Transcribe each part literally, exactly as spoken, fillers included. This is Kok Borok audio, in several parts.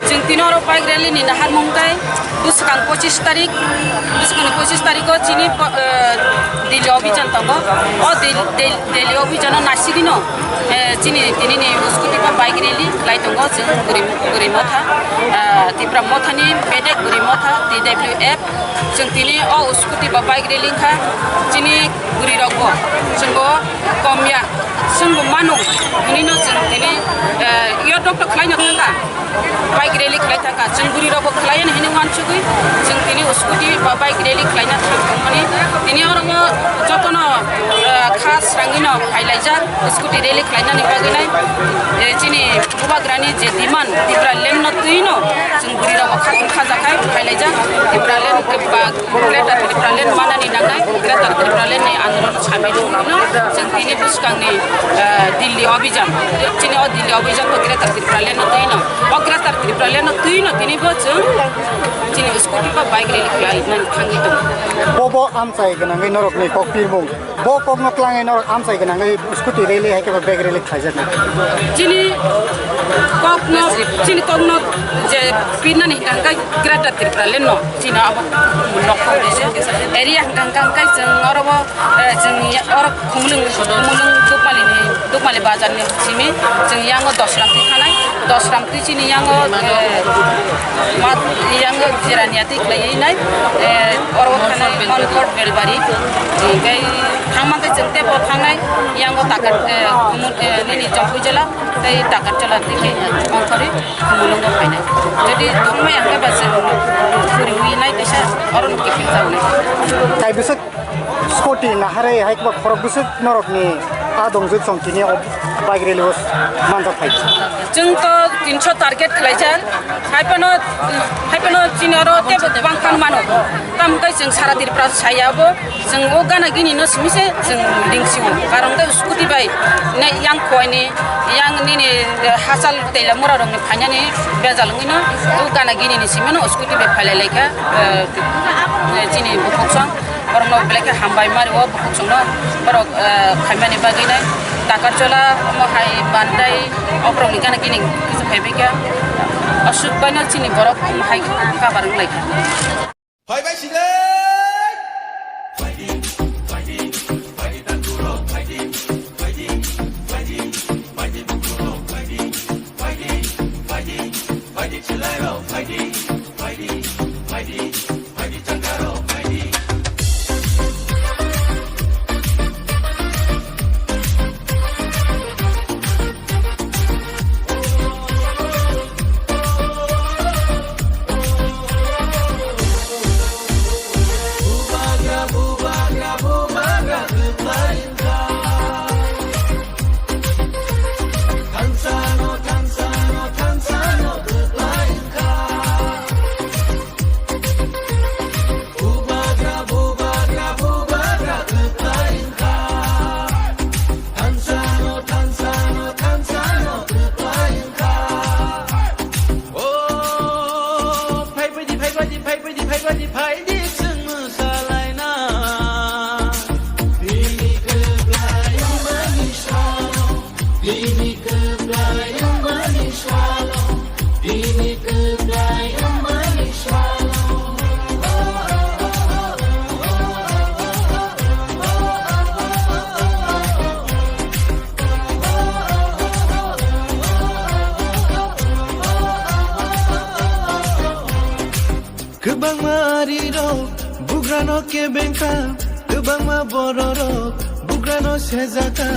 Chwng tini oro bike rally ni naharmung tei bwskang pochisni tarik, bwskangni pochisni tarikgo chini po-, eh, Delhi Abhijan tongo. O Del-, Del-, Delhi Abhijan o nasigwino, eh, chini tini ni scooty ba bike rally khlai tongo chwng Bwrwi, Bwrwi Motha, eh, Tipra Mothani bedek Bwrwi Motha, T W F. Chwng tini o scooty ba bike rally wngkha chini bwrwi rokbo chwngbo komya chwngbo mano hinwi no chwng tini, eh, yo doctor khlaino thangkha. Bike rally khlai thangkha. Chwng bwrwi rokbo khlaiya hinwi uansugwi chwng tini scooty ba bike rally khlaina thangmani. Tini oro jotono, eh, kha srangino phailaijak scooty rally khlainani bagwi nai. Eh, chini bubagrani je demand Tipraland no twino chwng bwrwi rokbo kha, khajakhai phailaijak Tipraland ba Greater Tipraland manani nangnai, Greater Tipraland ni andolon samil wngwino chwng tini bwskangni, eh, Delhi Abhijan, chini o Delhi Abhijan bo Greater Tipraland no twino, o Greater Tipraland no twino tini bo chwng chini scooty ba bike rally khlai nani thangwi tongo. Bobo amchai gwnangwi norokni kok pirmung. Bo kokno tlangwi norok amchai gwnangwi scooty rally hai khe ba bike rally khlaijaknai. Chini kokno, chini kokno je pirnani hwnkha hwnkhe Greater Tipraland no, chini abo nokho area hwnkha hwnkhe chwng oro bo, eh, chwng ya-, oro Khumulwng, Khumulwng Dukmali ni, Dukmali bazar ni simi chwng yango Dosramti thanai, Dosramti chini yango, eh, ma-, yango Jirania twi khlaiwi nai, eh, oro thanai Monkot Belbari, tei thangma khe chwng teibo thangnai, yango Takar, eh, Kumu-, eh, nini Jampuijala tei Takarjala twi khe ongkhorwi Khumulwngo phainai. Jodi thangmaya hwnkhe ba chwng phuriwi nai teisa oro no kiphil jagnai. Tai bwswk scooty naharwi hai khe ba khorok bwswk norokni a dongjwk chong tini o bike rally o manjak phai. Chwng to tinso target khlaijak. Hai phano, hai phano chini oro teibo bang phang mano. Tamo khe chwng sara Tripura saya bo, chwng o gana gini no simi se chwng ring sio. Karon khe scooty bai ne yang khoi ni, yang nini hachal teila mura rok ni phainani bejal wngwi no o gana gini ni simi no scooty bai phailai lai kha, eh, chini bukhuk song. Borok no belai khe hambai mari o bukhuk song no borok, eh, khaimani bagwi nai. Takarjala omo hai Bandai oborok ni gana gini kisa phaibai kha. Aswk bai no chini borok omo hai kabar wng lai kha. Phaibai sile. O, phaibaidi, phaibaidi, phaibaidi, phaibaidi, phaidi chwng mwsalaina. Bini kwplai wngmani salo, bini kwplai wngmani salo, bini kwplai wngmani salo. Kwbangma arirok bugrano kebengkha, kwbangma bororok bugrano sejaka,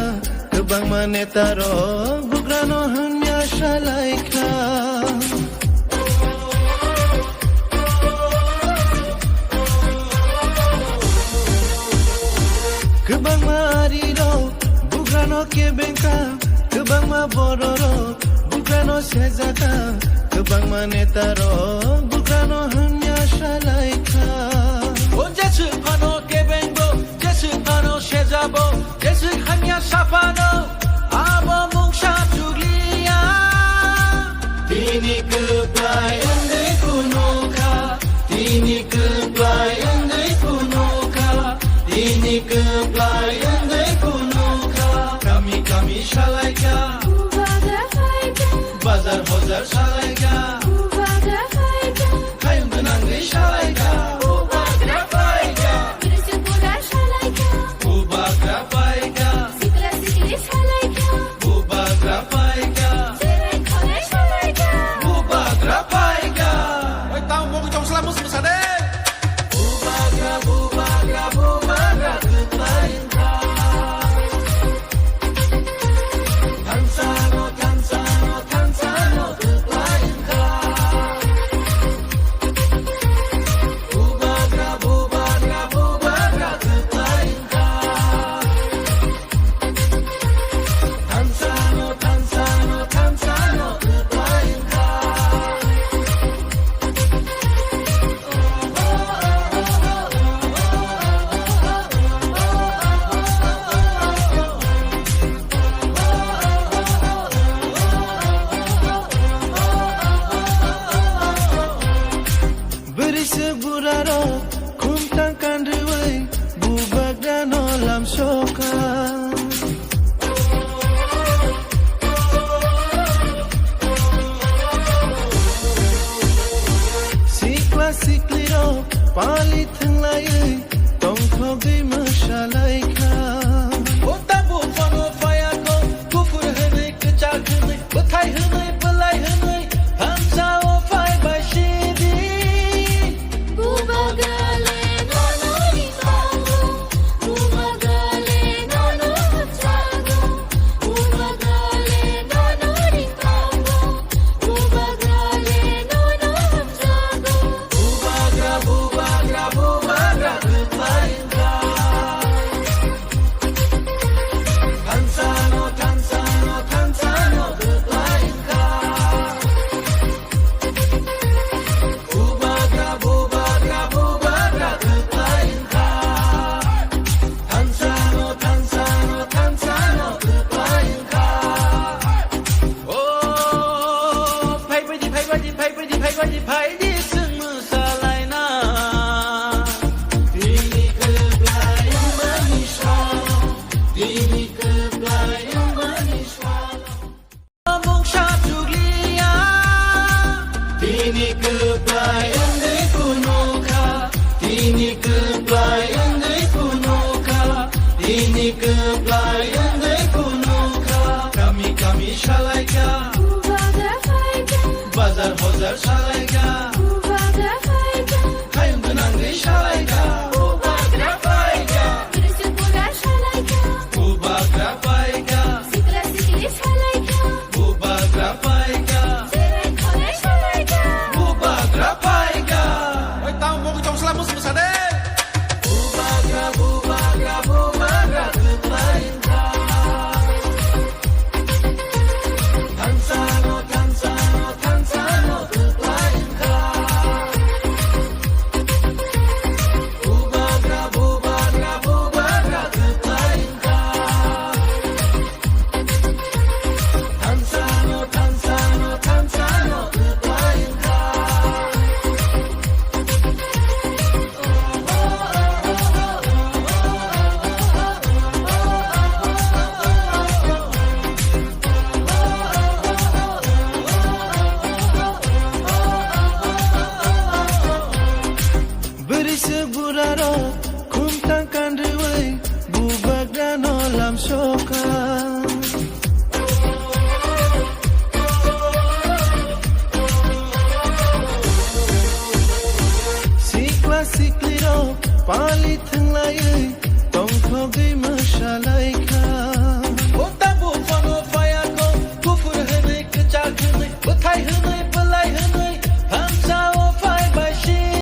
kwbangma netarok bugrano hamya salaikha. Kwbangma arirok bugrano kebengkha, kwbangma bororok bugrano sejaka, kwbangma netarok bugrano hamya salaikha. O jeswk phano kebengbo, jeswk phano sejabo, jeswk hamya saphano, abo mungsa chukliya. Tini kwplai wngwi phunukha, tini kwplai wngwi phunukha, tini kwplai wngwi phunukha. Kami kami salaikha, bazar bazar salaikha. Swk burarok khumtang kanrwi bubagrano lamsoka. Sikla siklirok pali thwnglaiwi tongthogwi mwsalaikha. O tabuk phano phayakho, kuphur hwnwi, kwchak hwnwi, bwthai hwnwi, bwlai hwnwi, thansa o phai bai sidi. Bubagrale nono ringbango, bubagrale nono hamjago, bubagrale nono ringbango, bubagrale nono hamjago. Bubagra, bubagra, bubagra, kwplai wngkha. Thansano, thansano, thansano kwplai wngkha. Bubagra, bubagra, bubagra kwplai wngkha. Thansano, thansano, thansano kwplai wngkha. O, phaibaidi, phaibaidi, phaibaidi, phaibaidi, phaidi chwng mwsalaina. Tini kwplai wngmani salo, tini kwplai wngmani salo. Mungsa chukliya. Tini kwplai wngwi phunukha, tini kwplai wngwi phunukha, tini kwplai wngwi phunukha. Kami kami salaikha, Bubagra phaikha, bazar bazar salaikha, Bubagra phaikha, hayung gwnangwi salaikha, Bubagra phaikha, Trisipura salaikha, Bubagra phaikha, sikla sikli salaikha, Bubagra phaikha, Serai kholai salaikha, Bubagra phaikha. Oi, tamo mokoi tong sala mus musa de. Bubagra, bubagra, bubagra kwplai wngkha. Thansano, thansano, thansano kwplai wngkha. Bubagra, bubagra, bubagra kwplai wngkha. Thansano, thansano, thansano kwplai wngkha. Bwrwi swk burarok khumtang kanrwi bubagrano lamsoka. Sikla siklirok pali thwnglaiwi tongthogwi mwsalai